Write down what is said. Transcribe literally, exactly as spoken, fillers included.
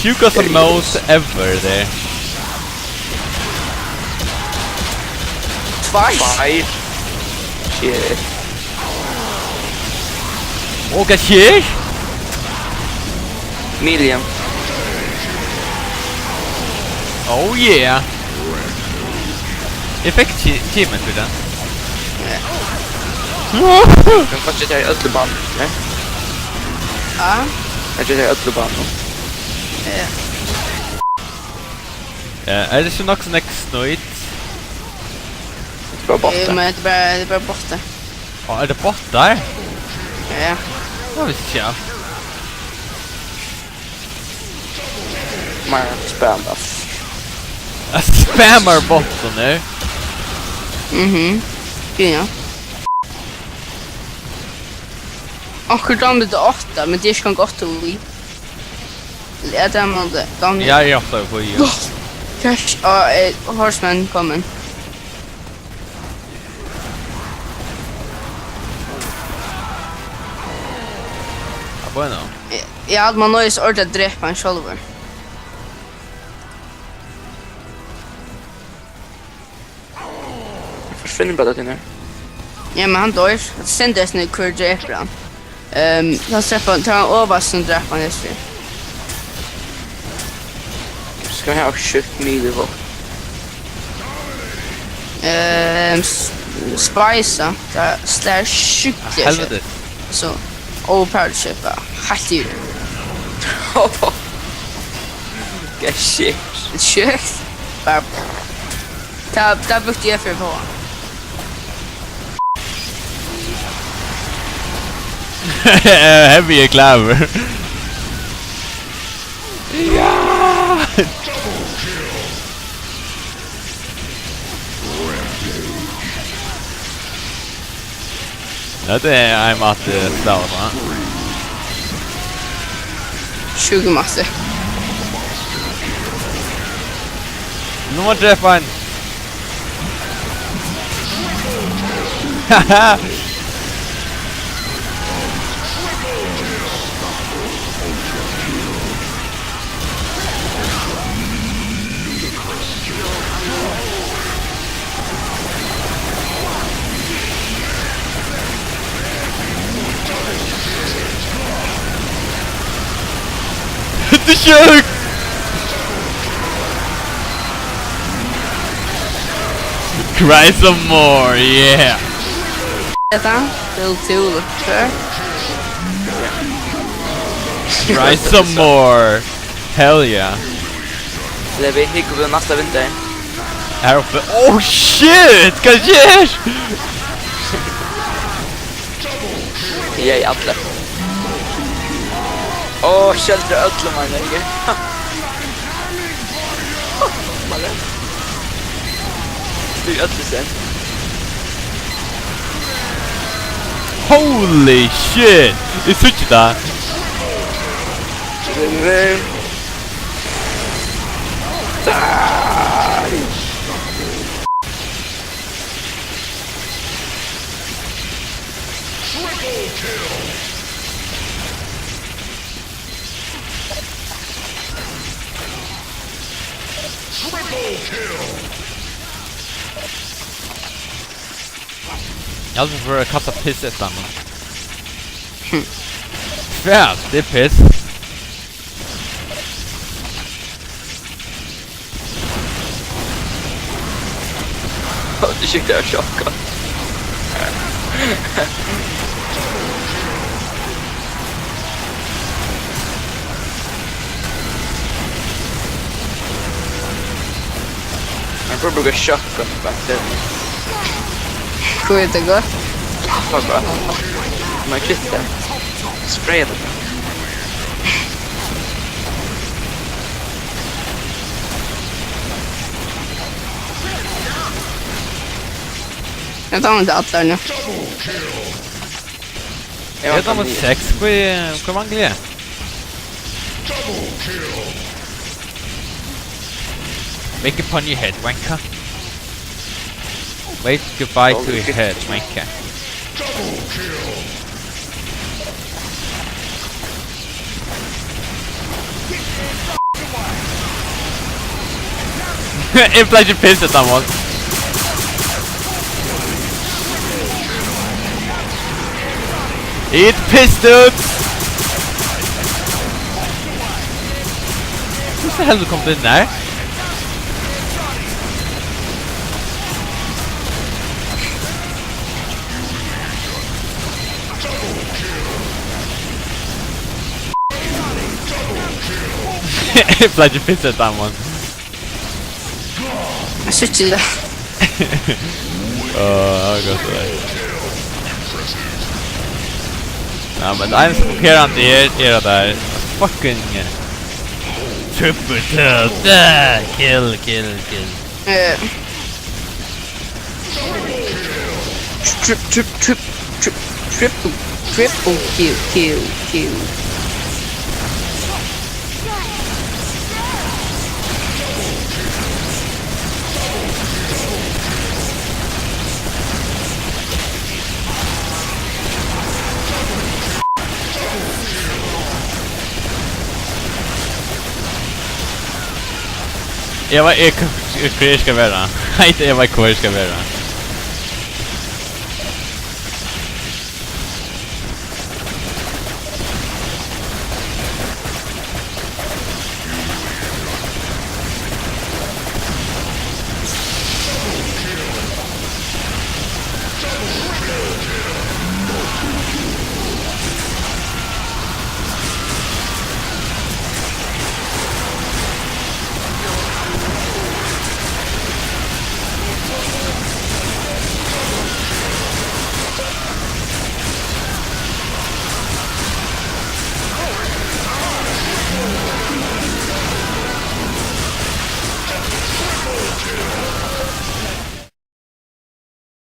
You got the most ever there. Tveir. Tveir. Shit. Og hvat skjer? Million. Oh yeah. Eg fekk achi-, achievement fyri tað. Ja. Men kanskje tað er øll í banen, ne? Ja. Kanskje tað er øll í banen. Ja. Eh, er tað ikki nokk so nógv snøyt? Tað er bara bottar. Jú, men tað er bara, tað er bara bottar. Á, er tað bottar? Ja. Tað visti eg ikki. Meira spam, ass. Eg spammar bottarnar her. Mhm. Gud, ja. Akkurát dámar tað átta, men tað er ikki gongd átta í. Ja, tað má tað. Dámar. Ja, eg átti upp í, ja. Crash, á, eh, Horseman komin. Ja, bueno. Eg, eg haldi, man noyðist ordiliga at drepa hann sjálvur. Forsvinn bara, Tine. Ja, men hann doyr. Tað stendur eisini, hvør drepur hann. Ehm, tá sleppur hann, tá hann ovast, sum drepur hann, Jesper. Skal hava sjukt mili vopn. Ehm, s-, Spisa, tað slær sjúkliga skjótt. Helviti. So, overpowered skjótt, bara heilt yvir. Hvat skjer? Bara, tað, tað brúkti eg fyri at fáa. Heavy er klárur. Ja! Hetta er ein máti at spæla uppá. Sjúkur máti. Nú má eg drepa ein. Haha. Hetta er sjúkt! Cry some more, yeah! Hetta, Bill Tool, sure. Cry some more. Hell yeah. Levi, hygg upp í næsta vindu. Her uppi. Oh shit! Hvat skjer? Eg eri allir. Ó, skeldur øllum, meini eg. Malen. Tú ert øllum sen. Holy shit! Eg síggi tað. Triple kill! Eg haldi, vit fara at kasta piss eftir teimum. Hm. Hvat? Tað er piss. Tað er sjúkt, tað er sjokk. Hann fer at brúka shotgun bara til. Hví er tað gott? Fuck off. Man kritar. Spray tað. Eg dámar ikki allar nú. Eg dámar seks, hví, hví mangli eg? Make a pun your head, wanker. Wave goodbye to your head, wanker. Eg plagi ikki pissed at I'm on. It pissed út. Hvussu heldur kom tú inn har? Eg plagi ikki pissed at I'm on. Eg síggi tað. Åh, det var godt det der. Ja, men det eneste blokkerende er, er at det er fucking, eh, triple kill. Kill, kill, kill. Eh. Trip, trip, trip, trip, triple, triple kill, kill, kill. Eg veit, eg, eg, hvør eg skal vera. Heit, eg veit, hvør eg skal vera.